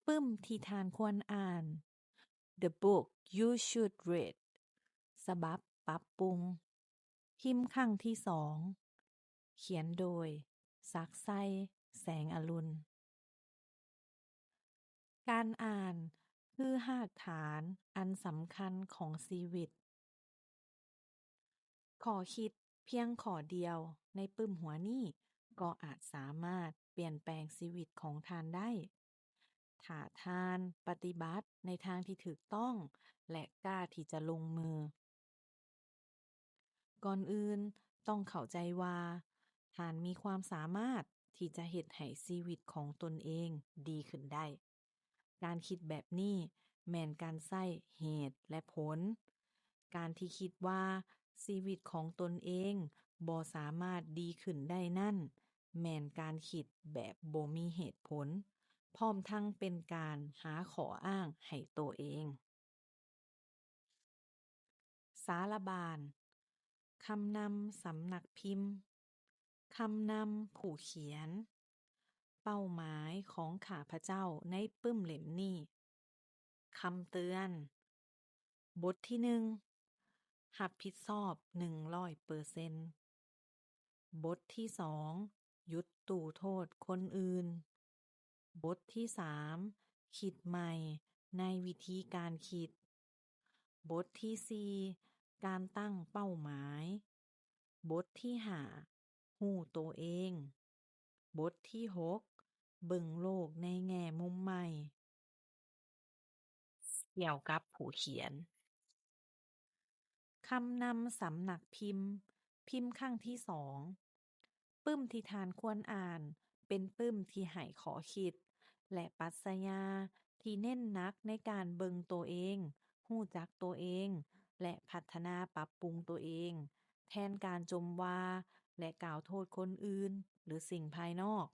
ປຶ້ມທີ່ທ່ານຄວນອ່ານ The Book You Should Read ສະບັບປັບປຸງ ພິມຄັ້ງທີສອງ ຂຽນໂດຍ ສັກໄຊ ແສງອະລຸນ. ການອ່ານຄືຮາກຖານອັນສຳຄັນຂອງຊີວິດ. ຂໍ້ຄິດພຽງຂໍ້ດຽວໃນປຶ້ມຫົວນີ້ ກໍອາດສາມາດປ່ຽນແປງຊີວິດຂອງທ່ານໄດ້ ຖ້າທ່ານປະຕິບັດໃນທາງທີ່ຖືກຕ້ອງ ແລະ ກ້າທີ່ຈະລົງມື. ກ່ອນອື່ນ, ຕ້ອງເຂົ້າໃຈວ່າ ທ່ານມີຄວາມສາມາດທີ່ຈະເຮັດໃຫ້ຊີວິດຂອງຕົນເອງດີຂຶ້ນໄດ້. ການຄິດແບບນີ້ແມ່ນການໃຊ້ເຫດ ແລະ ຜົນ. ການທີ່ຄິດວ່າຊີວິດຂອງຕົນເອງບໍ່ສາມາດດີຂຶ້ນໄດ້ນັ້ນ ແມ່ນການຄິດແບບບໍ່ມີເຫດຜົນ, ພ້ອມທັງເປັນການຫາຂໍ້ອ້າງໃຫ້ໂຕເອງ. ສາລະບານ, ຄຳນຳສຳນັກພິມ, ຄຳນຳຜູ້ຂຽນ, ເປົ້າໝາຍຂອງຂ້າພະເຈົ້າໃນປຶ້ມເຫຼັ້ມນີ້. ຄຳເຕືອນ, ບົດທີໜຶ່ງ ຮັບຜິດຊອບໜຶ່ງຮ້ອຍເປີເຊັນ. ບົດທີສອງ ຢຸດຕູ້ໂທດຄົນອື່ນ. ບົດທີສາມ ຄິດໃໝ່ໃນວິທີການຄິດ. ບົດທີສີ່ ການຕັ້ງເປົ້າໝາຍ. ບົດທີຫ້າ ຮູ້ໂຕເອງ. ບົດທີຫົກ ເບິ່ງໂລກໃນແງ່ມຸມໃໝ່. ກ່ຽວກັບຜູ້ຂຽນ. ຄຳນຳສຳນັກພິມ, ພິມຄັ້ງທີສອງ. ປຶ້ມທີ່ທ່ານຄວນອ່ານ ເປັນປຶ້ມທີ່ໃຫ້ຂໍ້ຄິດ ແລະ ປັດຊະຍາທີ່ເນັ້ນໜັກໃນການເບິ່ງໂຕເອງ, ຮູ້ຈັກໂຕເອງ ແລະ ພັດທະນາປັບປຸງໂຕເອງ, ແທນການຈົ່ມວ່າ ແລະ ກ່າວໂທດຄົນອື່ນ ຫຼື ສິ່ງພາຍນອກ.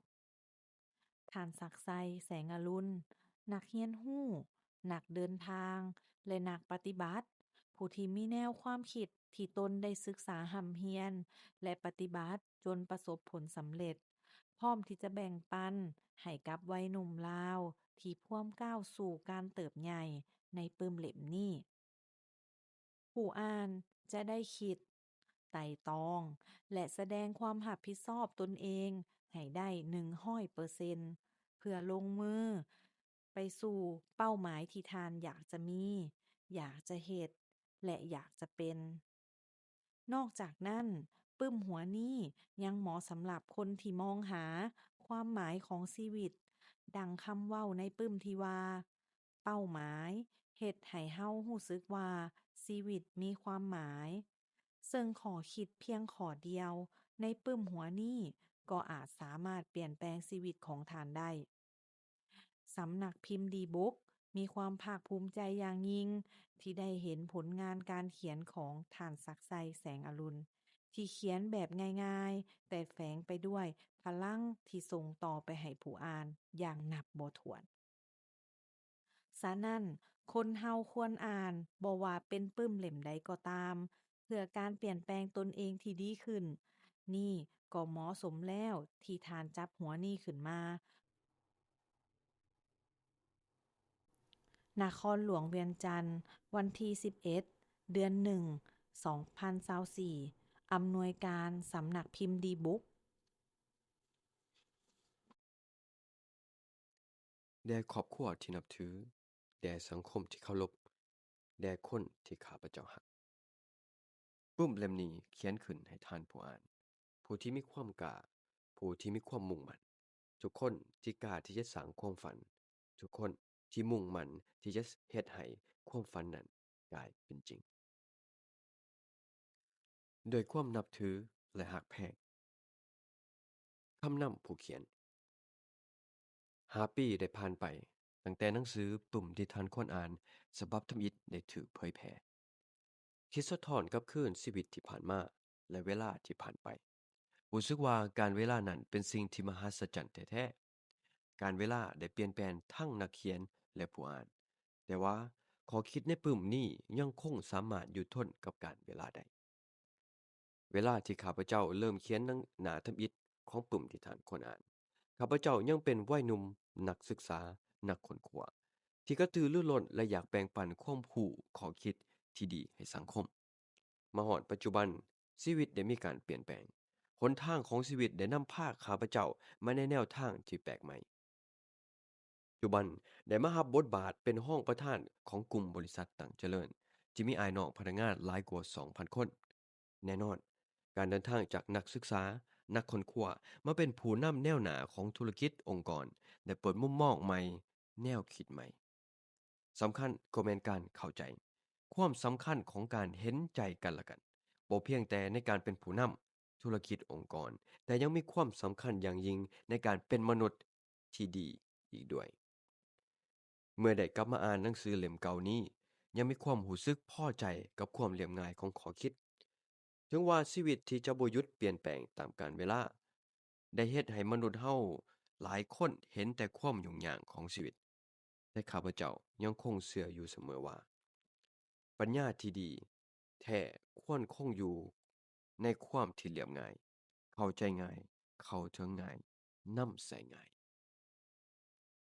ທ່ານ ສັກໄຊ ແສງອະລຸນ, ນັກຮຽນຮູ້, ນັກເດີນທາງ ແລະ ນັກປະຕິບັດ ຜູ້ທີ່ມີແນວຄວາມຄິດທີ່ຕົນໄດ້ສຶກສາຮ່ຳຮຽນ ແລະ ປະຕິບັດຈົນປະສົບຜົນສຳເລັດ, ພ້ອມທີ່ຈະແບ່ງປັນໃຫ້ກັບໄວໜຸ່ມລາວທີ່ພວມກ້າວສູ່ການເຕີບໃຫຍ່ໃນປຶ້ມເຫຼັ້ມນີ້. ຜູ້ອ່ານຈະໄດ້ຄິດ, ໄຕ່ຕອງ ແລະ ສະແດງຄວາມຮັບຜິດຊອບຕົນເອງໃຫ້ໄດ້ໜຶ່ງຮ້ອຍເປີເຊັນ ເພື່ອລົງມືໄປສູ່ເປົ້າໝາຍທີ່ທ່ານຢາກຈະມີ, ຢາກຈະເຮັດ ແລະ ຢາກຈະເປັນ. ນອກຈາກນັ້ນ, ປຶ້ມຫົວນີ້ຍັງເໝາະສຳລັບຄົນທີ່ມອງຫາຄວາມໝາຍຂອງຊີວິດ, ດັ່ງຄຳເວົ້າໃນປຶ້ມທີ່ວ່າ, ເປົ້າໝາຍເຮັດໃຫ້ເຮົາຮູ້ສຶກວ່າຊີວິດມີຄວາມໝາຍ, ເຊິ່ງຂໍ້ຄິດພຽງຂໍ້ດຽວໃນປຶ້ມຫົວນີ້ກໍອາດສາມາດປ່ຽນແປງຊີວິດຂອງທ່ານໄດ້. ສຳນັກພິມດີບຸກມີຄວາມພາກພູມໃຈຢ່າງຍິ່ງທີ່ໄດ້ເຫັນຜົນງານການຂຽນຂອງທ່ານ ສັກໄຊ ແສງອະລຸນ ທີ່ຂຽນແບບງ່າຍໆ ແຕ່ແຝງໄປດ້ວຍພະລັງທີ່ສົ່ງຕໍ່ໄປໃຫ້ຜູ້ອ່ານຢ່າງນັບບໍ່ຖ້ວນ. ສະນັ້ນ, ຄົນເຮົາຄວນອ່ານ, ບໍ່ວ່າເປັນປຶ້ມເຫຼັ້ມໃດກໍຕາມ, ເພື່ອການປ່ຽນແປງຕົນເອງທີ່ດີຂຶ້ນ. ນີ້ກໍເໝາະສົມແລ້ວທີ່ທ່ານຈັບຫົວນີ້ຂຶ້ນມາ. ນະຄອນຫຼວງວຽງຈັນ, ວັນທີສິບເອັດ ເດືອນໜຶ່ງ ສອງພັນຊາວສີ່, ອຳນວຍການສຳນັກພິມດີບຸກ. ແດ່ຄອບຄົວທີ່ນັບຖື, ແດ່ສັງຄົມທີ່ເຄົາລົບ, ແດ່ຄົນທີ່ຂ້າພະເຈົ້າຮັກ. ປຶ້ມເຫຼັ້ມນີ້ຂຽນຂຶ້ນໃຫ້ທ່ານຜູ້ອ່ານ, ຜູ້ທີ່ມີຄວາມກ້າ, ຜູ້ທີ່ມີຄວາມມຸ່ງໝັ້ນ, ທຸກຄົນທີ່ກ້າທີ່ຈະສ້າງຄວາມຝັນ, ທຸກຄົນທີ່ມຸ່ງໝັ້ນທີ່ຈະເຮັດໃຫ້ຄວາມຝັນນັ້ນກາຍເປັນຈິງ. ດ້ວຍຄວາມນັບຖື ແລະ ຮັກແພງ. ຄຳນຳຜູ້ຂຽນ. ຫ້າປີໄດ້ຜ່ານໄປຕັ້ງແຕ່ໜັງສືປຶ້ມທີ່ທ່ານຄວນອ່ານສະບັບທຳອິດໄດ້ຖືກເຜີຍແຜ່. ຄິດສະທ້ອນກັບຄືນຊີວິດທີ່ຜ່ານມາ ແລະ ເວລາທີ່ຜ່ານໄປ. ຮູ້ສຶກວ່າການເວລານັ້ນເປັນສິ່ງທີ່ມະຫັດສະຈັນແທ້ໆ. ການເວລາໄດ້ປ່ຽນແປງທັງນັກຂຽນ ແລະ ຜູ້ອ່ານ, ແຕ່ວ່າຂໍ້ຄິດໃນປຶ້ມນີ້ຍັງຄົງສາມາດຢູ່ທົນກັບການເວລາໄດ້. ເວລາທີ່ຂ້າພະເຈົ້າເລີ່ມຂຽນໜ້າທຳອິດຂອງປຶ້ມທີ່ທ່ານຄວນອ່ານ, ຂ້າພະເຈົ້າຍັງເປັນໄວໜຸ່ມນັກສຶກສາ ນັກຄົ້ນຄວ້າ ທີ່ກະຕືລືລົ້ນ ແລະ ຢາກແບ່ງປັນຄວາມຮູ້, ຂໍ້ຄິດທີ່ດີໃຫ້ສັງຄົມ. ມາຮອດປັດຈຸບັນ, ຊີວິດໄດ້ມີການປ່ຽນແປງ. ຫົນທາງຂອງຊີວິດໄດ້ນຳພາຂ້າພະເຈົ້າມາໃນແນວທາງທີ່ແປກໃໝ່. ປັດຈຸບັນໄດ້ມາຮັບບົດບາດເປັນຮອງປະທານຂອງກຸ່ມບໍລິສັດຕັ້ງຈະເລີນ ທີ່ມີອ້າຍນ້ອງພະນັກງານຫຼາຍກວ່າສອງພັນຄົນ. ແນ່ນອນ, ການເດີນທາງຈາກນັກສຶກສາ, ນັກຄົ້ນຄວ້າ ມາເປັນຜູ້ນຳແນວໜ້າຂອງທຸລະກິດອົງກອນ ໄດ້ເປີດມຸມມອງໃໝ່, ແນວຄິດໃໝ່. ສຳຄັນກໍແມ່ນການເຂົ້າໃຈຄວາມສຳຄັນຂອງການເຫັນໃຈກັນແລະກັນ, ບໍ່ພຽງແຕ່ໃນການເປັນຜູ້ນຳທຸລະກິດອົງກອນ, ແຕ່ຍັງມີຄວາມສຳຄັນຢ່າງຍິ່ງໃນການເປັນມະນຸດທີ່ດີອີກດ້ວຍ. ເມື່ອໄດ້ກັບມາອ່ານໜັງສືເຫຼັ້ມເກົ່ານີ້, ຍັງມີຄວາມຮູ້ສຶກພໍໃຈກັບຄວາມລຽບງ່າຍຂອງຂໍ້ຄິດ. ເຖິງວ່າຊີວິດທີ່ຈະບໍ່ຢຸດປ່ຽນແປງຕາມການເວລາ ໄດ້ເຮັດໃຫ້ມະນຸດເຮົາຫຼາຍຄົນເຫັນແຕ່ຄວາມຫຍຸ້ງຍາກຂອງຊີວິດ, ແຕ່ຂ້າພະເຈົ້າຍັງຄົງເຊື່ອຢູ່ສະເໝີວ່າ ປັນຍາທີ່ດີແທ້ຄວນຄົງຢູ່ໃນຄວາມທີ່ລຽບງ່າຍ, ເຂົ້າໃຈງ່າຍ, ເຂົ້າເຖິງງ່າຍ, ນຳໃຊ້ງ່າຍ.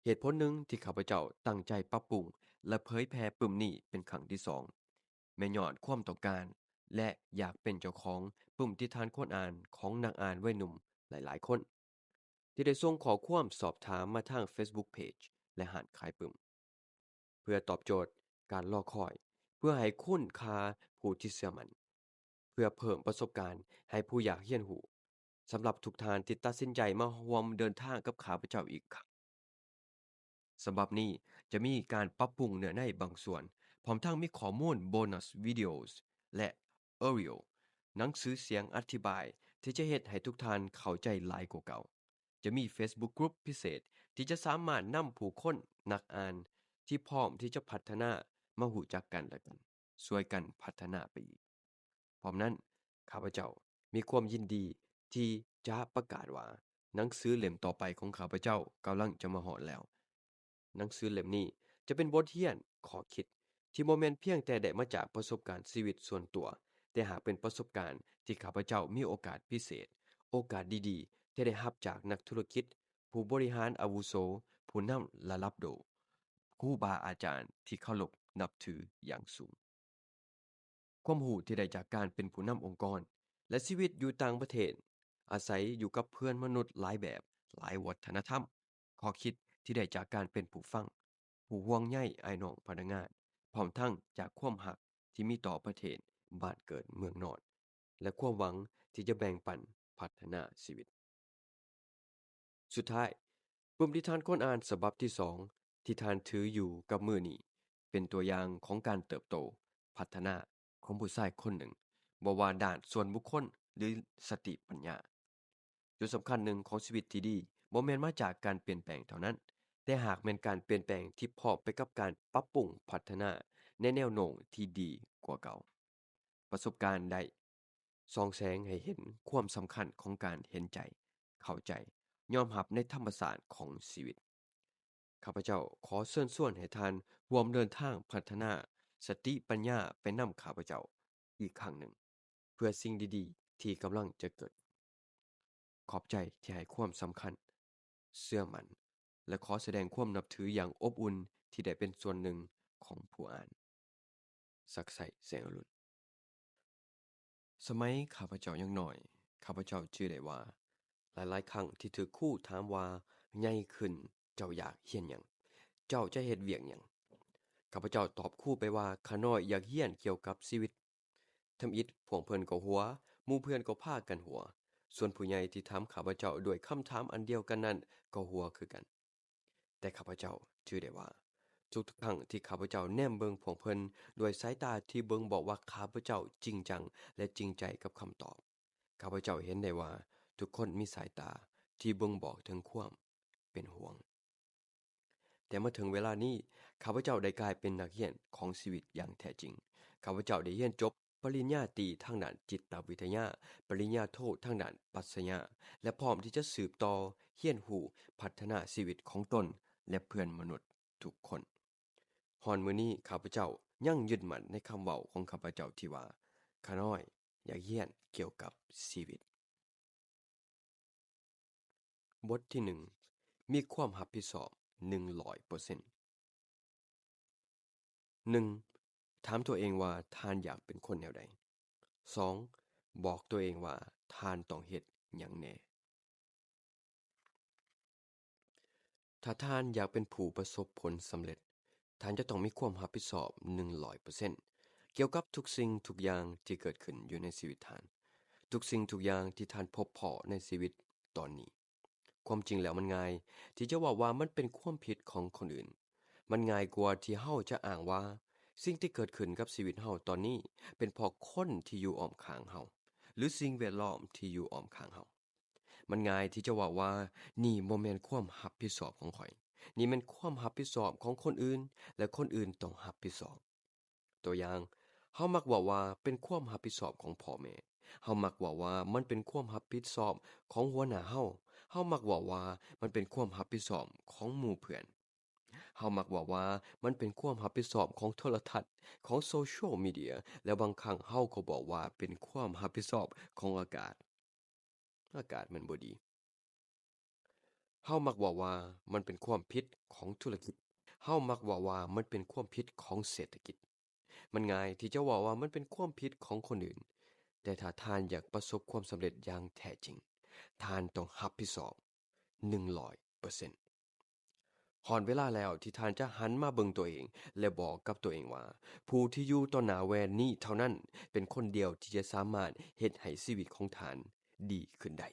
ເຫດຜົນໜຶ່ງທີ່ຂ້າພະເຈົ້າຕັ້ງໃຈປັບປຸງ ແລະ ເຜີຍແຜ່ປຶ້ມນີ້ເປັນຄັ້ງທີສອງ ແມ່ນຍ້ອນຄວາມຕ້ອງການ ແລະ ຢາກເປັນເຈົ້າຂອງປຶ້ມທີ່ທ່ານຄວນອ່ານຂອງນັກອ່ານໄວໜຸ່ມຫຼາຍໆຄົນ ທີ່ໄດ້ສົ່ງຂໍ້ຄວາມສອບຖາມມາທາງ Facebook Page ແລະ ຮ້ານຂາຍປຶ້ມ. ເພື່ອຕອບໂຈດການລໍຄອຍ, ເພື່ອໃຫ້ຄຸນຄ່າຜູ້ທີ່ເຊື່ອໝັ້ນ, ເພື່ອເພີ່ມປະສົບການໃຫ້ຜູ້ຢາກຮຽນຮູ້. ສຳລັບທຸກທ່ານທີ່ຕັດສິນໃຈມາຮ່ວມເດີນທາງກັບຂ້າພະເຈົ້າອີກຄັ້ງ, ສະບັບນີ້ຈະມີການປັບປຸງເນື້ອໃນບາງສ່ວນ, ພ້ອມທັງມີຂໍ້ມູນໂບນັສວິດີໂອ ແລະ Audio ໜັງສືສຽງອະທິບາຍ ທີ່ຈະເຮັດໃຫ້ທຸກທ່ານເຂົ້າໃຈຫຼາຍກວ່າເກົ່າ. ຈະມີ Facebook Group ພິເສດ ທີ່ຈະສາມາດນຳຜູ້ຄົນນັກອ່ານທີ່ພ້ອມທີ່ຈະພັດທະນາມາຮູ້ຈັກກັນແລະກັນ, ຊ່ວຍກັນພັດທະນາໄປອີກ. ພ້ອມນັ້ນ, ຂ້າພະເຈົ້າມີຄວາມຍິນດີທີ່ຈະປະກາດວ່າ ໜັງສືເຫຼັ້ມຕໍ່ໄປຂອງຂ້າພະເຈົ້າກຳລັງຈະມາຮອດແລ້ວ. ໜັງສືເຫຼັ້ມນີ້ຈະເປັນບົດຮຽນ, ຂໍ້ຄິດທີ່ບໍ່ແມ່ນພຽງແຕ່ໄດ້ມາຈາກປະສົບການຊີວິດສ່ວນຕົວ, ແຕ່ຫາກເປັນປະສົບການທີ່ຂ້າພະເຈົ້າມີໂອກາດພິເສດ, ໂອກາດດີໆທີ່ໄດ້ຮັບຈາກນັກທຸລະກິດ, ຜູ້ບໍລິຫານອາວຸໂສ, ຜູ້ນຳລະດັບໂລກ, ຄູບາອາຈານທີ່ເຄົາລົບນັບຖືຢ່າງສູງ. ຄວາມຮູ້ທີ່ໄດ້ຈາກການເປັນຜູ້ນຳອົງກອນ ແລະ ຊີວິດຢູ່ຕ່າງປະເທດ, ອາໄສຢູ່ກັບເພື່ອນມະນຸດຫຼາຍແບບ, ຫຼາຍວັດທະນະທຳ, ຂໍ້ຄິດທີ່ໄດ້ຈາກການເປັນຜູ້ຟັງ, ຜູ້ຫ່ວງໃຍອ້າຍນ້ອງພະນັກງານ, ພ້ອມທັງຈາກຄວາມຮັກທີ່ມີຕໍ່ປະເທດ, ບ້ານເກີດເມືອງນອນ ແລະ ຄວາມຫວັງທີ່ຈະແບ່ງປັນພັດທະນາຊີວິດ. ສຸດທ້າຍ, ປຶ້ມນິທານຄວນອ່ານສະບັບທີສອງ ທີ່ທ່ານຖືຢູ່ກັບມືນີ້ ເປັນຕົວຢ່າງຂອງການເຕີບໂຕ, ພັດທະນາຂອງຜູ້ຊາຍຄົນໜຶ່ງ, ບໍ່ວ່າດ້ານສ່ວນບຸກຄົນ ຫຼື ສະຕິປັນຍາ. ຈຸດສຳຄັນໜຶ່ງຂອງຊີວິດທີ່ດີ ບໍ່ແມ່ນມາຈາກການປ່ຽນແປງເທົ່ານັ້ນ, ແຕ່ຫາກແມ່ນການປ່ຽນແປງທີ່ພ້ອມໄປກັບການປັບປຸງພັດທະນາໃນແນວໂນ້ມທີ່ດີກວ່າເກົ່າ. ປະສົບການໄດ້ສ່ອງແສງໃຫ້ເຫັນຄວາມສຳຄັນຂອງການເຫັນໃຈ, ເຂົ້າໃຈ, ຍອມຮັບໃນທຳມະຊາດຂອງຊີວິດ. ຂ້າພະເຈົ້າຂໍເຊີນຊວນໃຫ້ທ່ານຮ່ວມເດີນທາງພັດທະນາສະຕິປັນຍາໄປນຳຂ້າພະເຈົ້າອີກຄັ້ງໜຶ່ງ ເພື່ອສິ່ງດີໆທີ່ກຳລັງຈະເກີດ. ຂອບໃຈທີ່ໃຫ້ຄວາມສຳຄັນ, ເຊື່ອໝັ້ນ ແລະ ຂໍສະແດງຄວາມນັບຖືຢ່າງອົບອຸ່ນທີ່ໄດ້ເປັນສ່ວນໜຶ່ງຂອງຜູ້ອ່ານ. ສັກໄຊ ແສງອະລຸນ. ສະໄໝຂ້າພະເຈົ້າຍັງນ້ອຍ, ຂ້າພະເຈົ້າຈື່ໄດ້ວ່າ ຫຼາຍໆຄັ້ງທີ່ຖືກຄູຖາມວ່າ ໃຫຍ່ຂຶ້ນເຈົ້າຢາກຮຽນຫຍັງ? ເຈົ້າຈະເຮັດວຽກຫຍັງ? ຂ້າພະເຈົ້າຕອບຄູໄປວ່າ ຂ້ານ້ອຍຢາກຮຽນກ່ຽວກັບຊີວິດ. ທຳອິດພວກເພິ່ນກໍຫົວ, ໝູ່ເພື່ອນກໍພາກັນຫົວ, ສ່ວນຜູ້ໃຫຍ່ທີ່ຖາມຂ້າພະເຈົ້າດ້ວຍຄຳຖາມອັນດຽວກັນນັ້ນກໍຫົວຄືກັນ. ແຕ່ຂ້າພະເຈົ້າຈື່ໄດ້ວ່າ ທຸກໆຄັ້ງທີ່ຂ້າພະເຈົ້າແນມເບິ່ງພວກເພິ່ນດ້ວຍສາຍຕາທີ່ບົ່ງບອກວ່າຂ້າພະເຈົ້າຈິງຈັງ ແລະ ຈິງໃຈກັບຄຳຕອບ, ຂ້າພະເຈົ້າເຫັນໄດ້ວ່າທຸກຄົນມີສາຍຕາທີ່ບົ່ງບອກເຖິງຄວາມເປັນຫ່ວງ. ແຕ່ມາເຖິງເວລານີ້, ຂ້າພະເຈົ້າໄດ້ກາຍເປັນນັກຮຽນຂອງຊີວິດຢ່າງແທ້ຈິງ. ຂ້າພະເຈົ້າໄດ້ຮຽນຈົບປະລິນຍາຕີທາງດ້ານຈິດຕະວິທະຍາ, ປະລິນຍາໂທທາງດ້ານປັດຊະຍາ ແລະ ພ້ອມທີ່ຈະສືບຕໍ່ຮຽນຮູ້ພັດທະນາຊີວິດຂອງຕົນ ແລະ ເພື່ອນມະນຸດທຸກຄົນ. ຮອດມື້ນີ້ ຂ້າພະເຈົ້າຍັງຍຶດໝັ້ນໃນຄຳເວົ້າຂອງຂ້າພະເຈົ້າທີ່ວ່າ ຂ້ານ້ອຍຢາກຮຽນກ່ຽວກັບຊີວິດ. ບົດທີໜຶ່ງ ມີຄວາມຮັບຜິດຊອບ ໜຶ່ງຮ້ອຍເປີເຊັນ. ໜຶ່ງ ຖາມຕົວເອງວ່າທ່ານຢາກເປັນຄົນແນວໃດ? ສອງ ບອກຕົວເອງວ່າທ່ານຕ້ອງເຮັດຫຍັງແດ່? ຖ້າທ່ານຢາກເປັນຜູ້ປະສົບຜົນສຳເລັດ, ທ່ານຈະຕ້ອງມີຄວາມຮັບຜິດຊອບໜຶ່ງຮ້ອຍເປີເຊັນ ກ່ຽວກັບທຸກສິ່ງທຸກຢ່າງທີ່ເກີດຂຶ້ນຢູ່ໃນຊີວິດທ່ານ, ທຸກສິ່ງທຸກຢ່າງທີ່ທ່ານພົບພໍ້ໃນຊີວິດຕອນນີ້. ຄວາມຈິງແລ້ວມັນງ່າຍທີ່ຈະເວົ້າວ່າມັນເປັນຄວາມຜິດຂອງຄົນອື່ນ. ມັນງ່າຍກວ່າທີ່ເຮົາຈະອ້າງວ່າສິ່ງທີ່ເກີດຂຶ້ນກັບຊີວິດເຮົາຕອນນີ້ເປັນເພາະຄົນທີ່ຢູ່ອ້ອມຂ້າງເຮົາ ຫຼື ສິ່ງແວດລ້ອມທີ່ຢູ່ອ້ອມຂ້າງເຮົາ. ມັນງ່າຍທີ່ຈະເວົ້າວ່າ ນີ້ບໍ່ແມ່ນຄວາມຮັບຜິດຊອບຂອງຂ້ອຍ, ນີ້ແມ່ນຄວາມຮັບຜິດຊອບຂອງຄົນອື່ນ ແລະ ຄົນອື່ນຕ້ອງຮັບຜິດຊອບ. ຕົວຢ່າງ, ເຮົາມັກເວົ້າວ່າເປັນຄວາມຮັບຜິດຊອບຂອງພໍ່ແມ່, ເຮົາມັກເວົ້າວ່າມັນເປັນຄວາມຮັບຜິດຊອບຂອງຫົວໜ້າເຮົາ, ເຮົາມັກເວົ້າວ່າມັນເປັນຄວາມຮັບຜິດຊອບຂອງໝູ່ເພື່ອນ, ເຮົາມັກເວົ້າວ່າມັນເປັນຄວາມຮັບຜິດຊອບຂອງໂທລະທັດ, ຂອງໂຊຊຽວມີເດຍ ແລະ ບາງຄັ້ງເຮົາກໍບອກວ່າເປັນຄວາມຮັບຜິດຊອບຂອງອາກາດ. ອາກາດມັນບໍ່ດີ. ເຮົາມັກເວົ້າວ່າມັນເປັນຄວາມຜິດຂອງທຸລະກິດ. ເຮົາມັກເວົ້າວ່າມັນເປັນຄວາມຜິດຂອງເສດຖະກິດ. ມັນງ່າຍທີ່ຈະເວົ້າວ່າມັນເປັນຄວາມຜິດຂອງຄົນອື່ນ, ແຕ່ຖ້າທ່ານຢາກປະສົບຄວາມສຳເລັດຢ່າງແທ້ຈິງ, ທ່ານຕ້ອງຮັບຜິດຊອບໜຶ່ງຮ້ອຍເປີເຊັນ. ຮອດເວລາແລ້ວທີ່ທ່ານຈະຫັນມາເບິ່ງຕົວເອງ ແລະ ບອກກັບຕົວເອງວ່າ ຜູ້ທີ່ຢູ່ຕໍ່ໜ້າແວ່ນນີ້ເທົ່ານັ້ນເປັນຄົນດຽວທີ່ຈະສາມາດເຮັດໃຫ້ຊີວິດຂອງທ່ານດີຂຶ້ນໄດ້.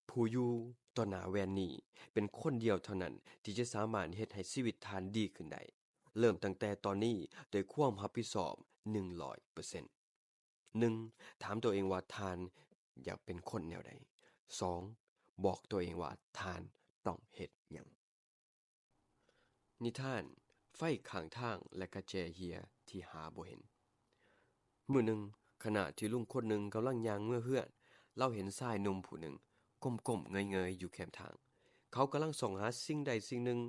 ຜູ້ຢູ່ຕໍ່ໜ້າແວ່ນນີ້ເປັນຄົນດຽວເທົ່ານັ້ນທີ່ຈະສາມາດເຮັດໃຫ້ຊີວິດທ່ານດີຂຶ້ນໄດ້. ເລີ່ມຕັ້ງແຕ່ຕອນນີ້ດ້ວຍຄວາມຮັບຜິດຊອບໜຶ່ງຮ້ອຍເປີເຊັນ. ໜຶ່ງ ຖາມຕົວເອງວ່າທ່ານຢາກເປັນຄົນແນວໃດ? ສອງ ບອກຕົວເອງວ່າທ່ານຕ້ອງເຮັດຫຍັງ? ນິທານ ໄຟຂ້າງທາງ ແລະ ກະແຈເຮຍທີ່ຫາບໍ່ເຫັນ. ມື້ໜຶ່ງ, ຂະນະທີ່ລຸງຄົນໜຶ່ງກຳລັງຍ່າງເມືອເຮືອນ, ລາວເຫັນຊາຍໜຸ່ມຜູ້ໜຶ່ງກົ້ມໆເງີຍໆຢູ່ແຄມທາງ. ເຂົາກຳລັງຊອກຫາສິ່ງໃດສິ່ງໜຶ່ງ.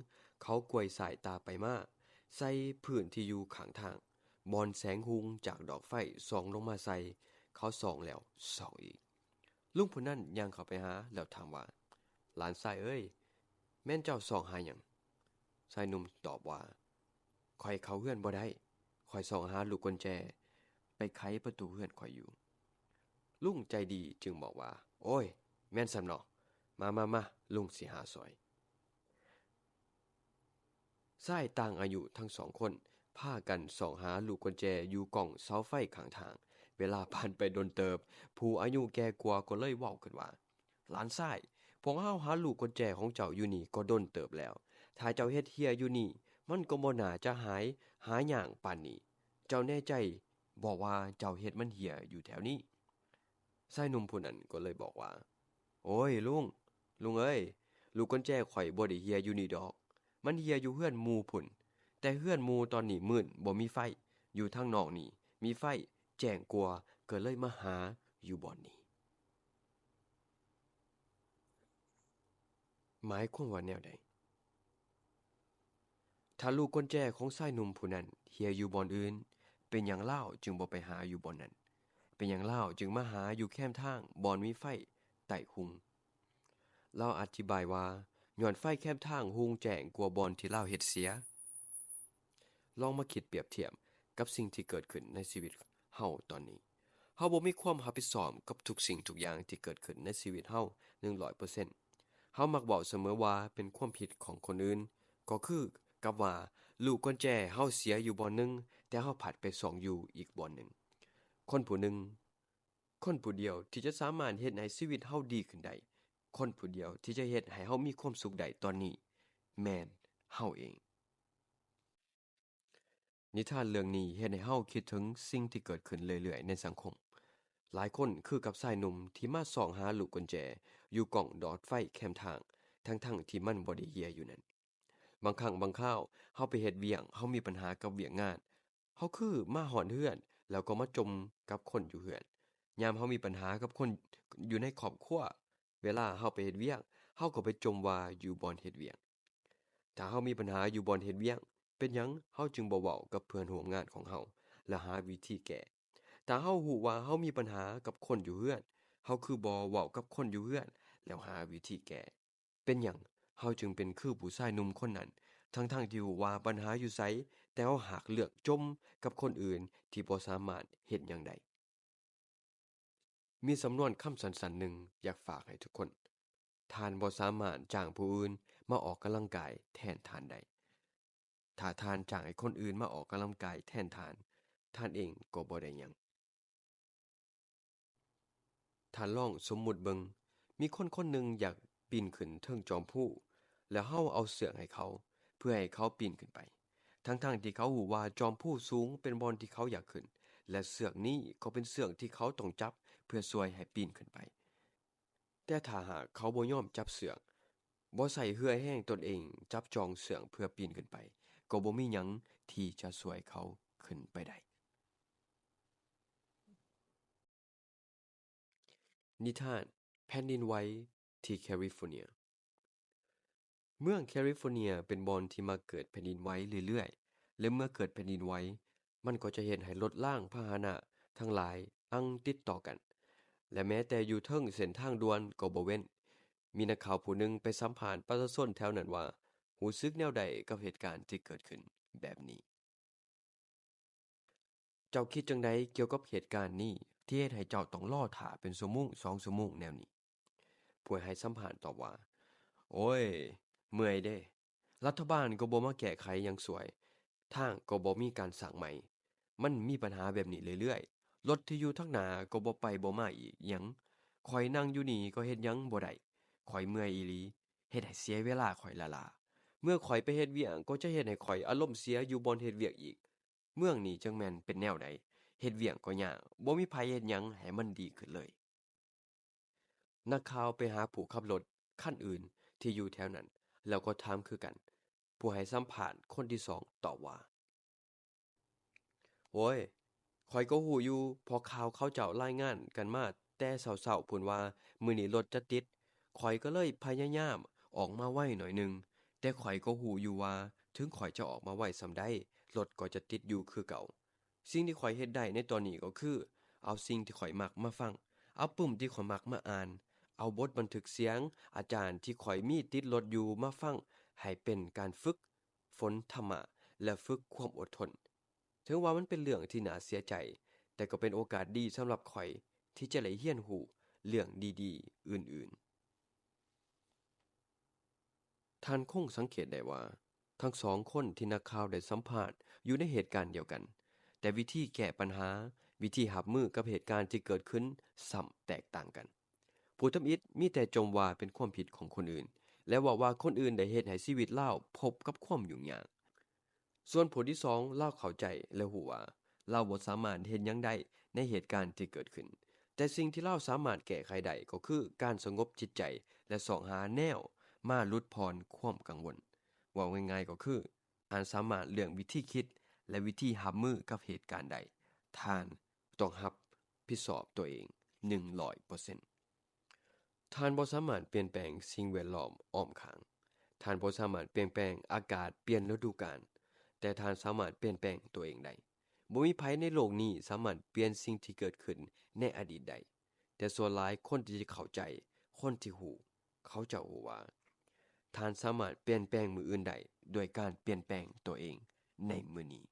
ເຂົາກວາຍສາຍຕາໄປມາໃສ່ພື້ນທີ່ຢູ່ຂ້າງທາງ, ບ່ອນແສງຮຸ່ງຈາກດອກໄຟສ່ອງລົງມາໃສ່. ເຂົາສ່ອງແລ້ວສ່ອງອີກ. ລຸງຜູ້ນັ້ນຍ່າງເຂົ້າໄປຫາແລ້ວຖາມວ່າ, ຫຼານຊາຍເອີຍ, ແມ່ນເຈົ້າຊອກຫາຫຍັງ? ຊາຍໜຸ່ມຕອບວ່າ, ຂ້ອຍເຂົ້າເຮືອນບໍ່ໄດ້, ຂ້ອຍຊອກຫາລູກກຸນແຈໄປໄຂປະຕູເຮືອນຂ້ອຍຢູ່. ລຸງໃຈດີຈຶ່ງບອກວ່າ, ໂອ້ຍ, ແມ່ນສ່ຳເນາະ, ມາ, ມາ, ມາ, ລຸງຊິຫາຊ່ອຍ. ຊາຍຕ່າງອາຍຸທັງສອງຄົນພາກັນຊອກຫາລູກກຸນແຈຢູ່ກ້ອງເສົາໄຟຂ້າງທາງ. ເວລາຜ່ານໄປດົນເຕີບ, ຜູ້ອາຍຸແກ່ກວ່າກໍເລີຍເວົ້າຂຶ້ນວ່າ, ຫຼານຊາຍ, ພວກເຮົາຫາລູກກຸນແຈຂອງເຈົ້າຢູ່ນີ້ກໍດົນເຕີບແລ້ວ. ຖ້າເຈົ້າເຮັດເຮ່ຍຢູ່ນີ້, ມັນກໍບໍ່ໜ້າຈະຫາຍ, ຫາຍາກປານນີ້. ເຈົ້າແນ່ໃຈບໍ່ວ່າເຈົ້າເຮັດມັນເຮ່ຍຢູ່ແຖວນີ້? ຊາຍໜຸ່ມຜູ້ນັ້ນກໍເລີຍບອກວ່າ, ໂອ້ຍ, ລຸງ, ລຸງເອີຍ, ລູກກຸນແຈຂ້ອຍບໍ່ໄດ້ເຮ່ຍຢູ່ນີ້ດອກ. ມັນເຮ່ຍຢູ່ເຮືອນໝູ່ພຸ້ນ. ແຕ່ເຮືອນໝູ່ຕອນນີ້ມືດ, ບໍ່ມີໄຟ. ຢູ່ທາງນອກນີ້ມີໄຟແຈ້ງກວ່າ, ກໍເລີຍມາຫາຢູ່ບ່ອນນີ້. ໝາຍຄວາມວ່າແນວໃດ? ຖ້າລູກກຸນແຈຂອງຊາຍໜຸ່ມຜູ້ນັ້ນເຮ່ຍຢູ່ບ່ອນອື່ນ, ເປັນຫຍັງລາວຈຶ່ງບໍ່ໄປຫາຢູ່ບ່ອນນັ້ນ? ເປັນຫຍັງລາວຈຶ່ງມາຫາຢູ່ແຄມທາງບ່ອນມີໄຟໃຕ້ຮຸ່ງ? ລາວອະທິບາຍວ່າ, ຍ້ອນໄຟແຄມທາງຮຸ່ງແຈ້ງກວ່າບ່ອນທີ່ລາວເຮັດເສຍ. ລອງມາຄິດປຽບທຽບກັບສິ່ງທີ່ເກີດຂຶ້ນໃນຊີວິດເຮົາຕອນນີ້. ເຮົາບໍ່ມີຄວາມຮັບຜິດຊອບກັບທຸກສິ່ງທຸກຢ່າງທີ່ເກີດຂຶ້ນໃນຊີວິດເຮົາໜຶ່ງຮ້ອຍເປີເຊັນ. ເຮົາມັກເວົ້າສະເໝີວ່າເປັນຄວາມຜິດຂອງຄົນອື່ນ, ກໍຄືກັບວ່າລູກກຸນແຈເຮົາເສຍຢູ່ບ່ອນໜຶ່ງ, ແຕ່ເຮົາພັດໄປຊອກຢູ່ອີກບ່ອນໜຶ່ງ. ຄົນຜູ້ໜຶ່ງ, ຄົນຜູ້ດຽວທີ່ຈະສາມາດເຮັດໃຫ້ຊີວິດເຮົາດີຂຶ້ນໄດ້, ຄົນຜູ້ດຽວທີ່ຈະເຮັດໃຫ້ເຮົາມີຄວາມສຸກໄດ້ຕອນນີ້, ແມ່ນເຮົາເອງ. ນິທານເລື່ອງນີ້ເຮັດໃຫ້ເຮົາຄິດເຖິງສິ່ງທີ່ເກີດຂຶ້ນເລື້ອຍໆໃນສັງຄົມ. ຫຼາຍຄົນຄືກັບຊາຍໜຸ່ມທີ່ມາຊອກຫາລູກກຸນແຈຢູ່ກ້ອງດອດໄຟແຄມທາງ, ທັງໆທີ່ມັນບໍ່ໄດ້ເຮ່ຍຢູ່ນັ້ນ. ບາງຄັ້ງບາງຄາວ, ເຮົາໄປເຮັດວຽກ, ເຮົາມີບັນຫາກັບວຽກງານ, ເຮົາຄືມາຮອດເຮືອນ ແລ້ວກໍມາຈົ່ມກັບຄົນຢູ່ເຮືອນ. ຍາມເຮົາມີບັນຫາກັບຄົນຢູ່ໃນຄອບຄົວ, ເວລາເຮົາໄປເຮັດວຽກ, ເຮົາກໍໄປຈົ່ມວ່າຢູ່ບ່ອນເຮັດວຽກ. ຖ້າເຮົາມີບັນຫາຢູ່ບ່ອນເຮັດວຽກ, ເປັນຫຍັງເຮົາຈຶ່ງບໍ່ເວົ້າກັບເພື່ອນຮ່ວມງານຂອງເຮົາ ແລະ ຫາວິທີແກ້? ຖ້າເຮົາຮູ້ວ່າເຮົາມີບັນຫາກັບຄົນຢູ່ເຮືອນ, ເຮົາຄືບໍ່ເວົ້າກັບຄົນຢູ່ເຮືອນ ແລ້ວຫາວິທີແກ້? ເປັນຫຍັງເຮົາຈຶ່ງເປັນຄືຜູ້ຊາຍໜຸ່ມຄົນນັ້ນ ທັງໆທີ່ຮູ້ວ່າບັນຫາຢູ່ໃສ, ແຕ່ເຮົາຫາກເລືອກຈົ່ມກັບຄົນອື່ນທີ່ບໍ່ສາມາດເຮັດຫຍັງໄດ້? ມີສຳນວນຄຳສັ້ນໆໜຶ່ງຢາກຝາກໃຫ້ທຸກຄົນ. ທ່ານບໍ່ສາມາດຈ້າງຜູ້ອື່ນມາອອກກຳລັງກາຍແທນທ່ານໄດ້. ຖ້າທ່ານຈ້າງໃຫ້ຄົນອື່ນມາອອກກຳລັງກາຍແທນທ່ານ, ທ່ານເອງກໍບໍ່ໄດ້ຫຍັງ. ທ່ານລອງສົມມຸດເບິ່ງ, ມີຄົນຄົນໜຶ່ງຢາກປີນຂຶ້ນເທິງຈອມພູ, ແລ້ວເຮົາເອົາເຊືອກໃຫ້ເຂົາ ເພື່ອໃຫ້ເຂົາປີນຂຶ້ນໄປ, ທັງໆທີ່ເຂົາຮູ້ວ່າຈອມພູສູງເປັນບ່ອນທີ່ເຂົາຢາກຂຶ້ນ ແລະ ເຊືອກນີ້ກໍເປັນເຊືອກທີ່ເຂົາຕ້ອງຈັບເພື່ອຊ່ວຍໃຫ້ປີນຂຶ້ນໄປ. ແຕ່ຖ້າຫາກເຂົາບໍ່ຍອມຈັບເຊືອກ, ບໍ່ໃຊ້ເຫື່ອແຮງຕົນເອງຈັບຈ່ອງເຊືອກເພື່ອປີນຂຶ້ນໄປ, ກໍບໍ່ມີຫຍັງທີ່ຈະຊ່ວຍເຂົາຂຶ້ນໄປໄດ້. ນິທານແຜ່ນດິນໄຫວທີ່ແຄລິຟໍເນຍ. ເມືອງແຄລິຟໍເນຍເປັນບ່ອນທີ່ມັກເກີດແຜ່ນດິນໄຫວເລື້ອຍໆ ແລະ ເມື່ອເກີດແຜ່ນດິນໄຫວ, ມັນກໍຈະເຮັດໃຫ້ລົດລາງພາຫະນະທັງຫຼາຍອັ່ງຕິດຕໍ່ກັນ ແລະ ແມ້ແຕ່ຢູ່ເທິງເສັ້ນທາງດ່ວນກໍບໍ່ເວັ້ນ. ມີນັກຂ່າວຜູ້ໜຶ່ງໄປສຳພາດປະຊາຊົນແຖວນັ້ນວ່າ ຮູ້ສຶກແນວໃດກັບເຫດການທີ່ເກີດຂຶ້ນແບບນີ້? ເຈົ້າຄິດຈັ່ງໃດກ່ຽວກັບເຫດການນີ້ ທີ່ເຮັດໃຫ້ເຈົ້າຕ້ອງລໍຖ້າເປັນຊົ່ວໂມງສອງຊົ່ວໂມງແນວນີ້? ຜູ້ໃຫ້ສຳພາດຕອບວ່າ, ໂອ້ຍ, ເມື່ອຍເດ້. ລັດຖະບານກໍບໍ່ມາແກ້ໄຂຫຍັງຊ່ວຍ, ທາງກໍບໍ່ມີການສ້າງໃໝ່. ມັນມີບັນຫາແບບນີ້ເລື້ອຍໆ. ລົດທີ່ຢູ່ທາງໜ້າກໍບໍ່ໄປບໍ່ມາອີກຫຍັງ. ຂ້ອຍນັ່ງຢູ່ນີ້ກໍເຮັດຫຍັງບໍ່ໄດ້. ຂ້ອຍເມື່ອຍອີ່ຫຼີ, ເຮັດໃຫ້ເສຍເວລາຂ້ອຍລ້າໆ. ເມື່ອຂ້ອຍໄປເຮັດວຽກກໍຈະເຮັດໃຫ້ຂ້ອຍອາລົມເສຍຢູ່ບ່ອນເຮັດວຽກອີກ. ເມືອງນີ້ຈັກແມ່ນເປັນແນວໃດ? ເຮັດວຽກກໍຍາກ, ບໍ່ມີໃຜເຮັດຫຍັງໃຫ້ມັນດີຂຶ້ນເລີຍ. ນັກຂ່າວໄປຫາຜູ້ຂັບລົດຄັນອື່ນທີ່ຢູ່ແຖວນັ້ນ ແລ້ວກໍຖາມຄືກັນ. ຜູ້ໃຫ້ສຳພາດຄົນທີສອງຕອບວ່າ, ໂອ້ຍ, ຂ້ອຍກໍຮູ້ຢູ່, ເພາະຂ່າວເຂົາເຈົ້າລາຍງານກັນມາແຕ່ເຊົ້າໆພຸ້ນວ່າ ມື້ນີ້ລົດຈະຕິດ. ຂ້ອຍກໍເລີຍພະຍາຍາມອອກມາໄວໜ້ອຍໜຶ່ງ, ແຕ່ຂ້ອຍກໍຮູ້ຢູ່ວ່າ ເຖິງຂ້ອຍຈະອອກມາໄວສ່ຳໃດ, ລົດກໍຈະຕິດຢູ່ຄືເກົ່າ. ສິ່ງທີ່ຂ້ອຍເຮັດໄດ້ໃນຕອນນີ້ກໍຄື ເອົາສິ່ງທີ່ຂ້ອຍມັກມາຟັງ, ເອົາປຶ້ມທີ່ຂ້ອຍມັກມາອ່ານ, ເອົາບົດບັນທຶກສຽງອາຈານທີ່ຂ້ອຍມີຕິດລົດຢູ່ມາຟັງ, ໃຫ້ເປັນການຝຶກຝົນທຳມະ ແລະ ຝຶກຄວາມອົດທົນ. ເຖິງວ່າມັນເປັນເລື່ອງທີ່ໜ້າເສຍໃຈ, ແຕ່ກໍເປັນໂອກາດດີສຳລັບຂ້ອຍທີ່ຈະໄດ້ຮຽນຮູ້ເລື່ອງດີໆອື່ນໆ. ທ່ານຄົງສັງເກດໄດ້ວ່າ ທັງສອງຄົນທີ່ນັກຂ່າວໄດ້ສຳພາດຢູ່ໃນເຫດການດຽວກັນ, ແຕ່ວິທີແກ້ບັນຫາ, ວິທີຮັບມືກັບເຫດການທີ່ເກີດຂຶ້ນຊ້ຳແຕກຕ່າງກັນ. ຜູ້ທຳອິດມີແຕ່ຈົ່ມວ່າເປັນຄວາມຜິດຂອງຄົນອື່ນ ແລະ ເວົ້າວ່າຄົນອື່ນໄດ້ເຮັດໃຫ້ຊີວິດລາວພົບກັບຄວາມຫຍຸ້ງຍາກ. ສ່ວນຜູ້ທີສອງ, ລາວເຂົ້າໃຈ ແລະ ຮູ້ວ່າລາວບໍ່ສາມາດເຮັດຫຍັງໄດ້ໃນເຫດການທີ່ເກີດຂຶ້ນ, ແຕ່ສິ່ງທີ່ລາວສາມາດແກ້ໄຂໄດ້ກໍຄືການສະຫງົບຈິດໃຈ ແລະ ຊອກຫາແນວມາຫຼຸດຜ່ອນຄວາມກັງວົນ. ເວົ້າງ່າຍໆກໍຄື ທ່ານສາມາດເລືອກວິທີຄິດ ແລະ ວິທີຮັບມືກັບເຫດການໄດ້. ທ່ານຕ້ອງຮັບຜິດຊອບຕົວເອງໜຶ່ງຮ້ອຍເປີເຊັນ. ທ່ານບໍ່ສາມາດປ່ຽນແປງສິ່ງແວດລ້ອມອ້ອມຂ້າງ. ທ່ານບໍ່ສາມາດປ່ຽນແປງອາກາດ, ປ່ຽນລະດູການ, ແຕ່ທ່ານສາມາດປ່ຽນແປງຕົວເອງໄດ້. ບໍ່ມີໃຜໃນໂລກນີ້ສາມາດປ່ຽນສິ່ງທີ່ເກີດຂຶ້ນໃນອະດີດໄດ້. ແຕ່ສ່ວນຫຼາຍຄົນທີ່ເຂົ້າໃຈ, ຄົນທີ່ຮູ້, ເຂົາເຈົ້າຮູ້ວ່າ ທ່ານສາມາດປ່ຽນແປງມື້ອື່ນໄດ້ ດ້ວຍການປ່ຽນແປງຕົວເອງໃນມື້ນີ້.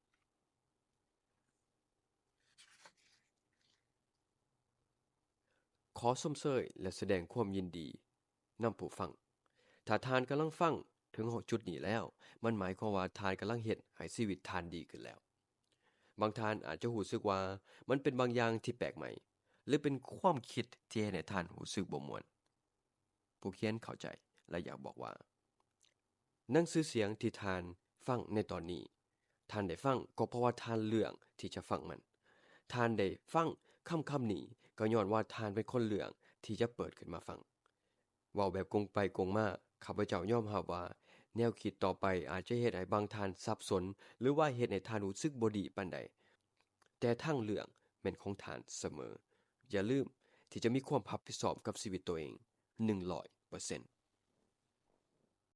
ຂໍຊົມເຊີຍ ແລະ ສະແດງຄວາມຍິນດີນຳຜູ້ຟັງ. ຖ້າທ່ານກຳລັງຟັງເຖິງຈຸດນີ້ແລ້ວ, ມັນໝາຍຄວາມວ່າທ່ານກຳລັງເຮັດໃຫ້ຊີວິດທ່ານດີຂຶ້ນແລ້ວ. ບາງທ່ານອາດຈະຮູ້ສຶກວ່າມັນເປັນບາງຢ່າງທີ່ແປກໃໝ່ ຫຼື ເປັນຄວາມຄິດທີ່ເຮັດໃຫ້ທ່ານຮູ້ສຶກບໍ່ມ່ວນ. ຜູ້ຂຽນເຂົ້າໃຈ ແລະ ຢາກບອກວ່າ ໜັງສືສຽງທີ່ທ່ານຟັງໃນຕອນນີ້, ທ່ານໄດ້ຟັງກໍເພາະວ່າທ່ານເລືອກທີ່ຈະຟັງມັນ. ທ່ານໄດ້ຟັງຄຳຄຳນີ້ກໍຍ້ອນວ່າທ່ານເປັນຄົນເລືອກທີ່ຈະເປີດຂຶ້ນມາຟັງ. ເວົ້າແບບກົງໄປກົງມາ, ຂ້າພະເຈົ້າຍອມຮັບວ່າແນວຄິດຕໍ່ໄປອາດຈະເຮັດໃຫ້ບາງທ່ານສັບສົນ ຫຼືວ່າເຮັດໃຫ້ທ່ານຮູ້ສຶກບໍ່ດີປານໃດ, ແຕ່ທາງເລືອກແມ່ນຂອງທ່ານສະເໝີ. ຢ່າລືມທີ່ຈະມີຄວາມຮັບຜິດຊອບກັບຊີວິດຕົວເອງໜຶ່ງຮ້ອຍເປີເຊັນ.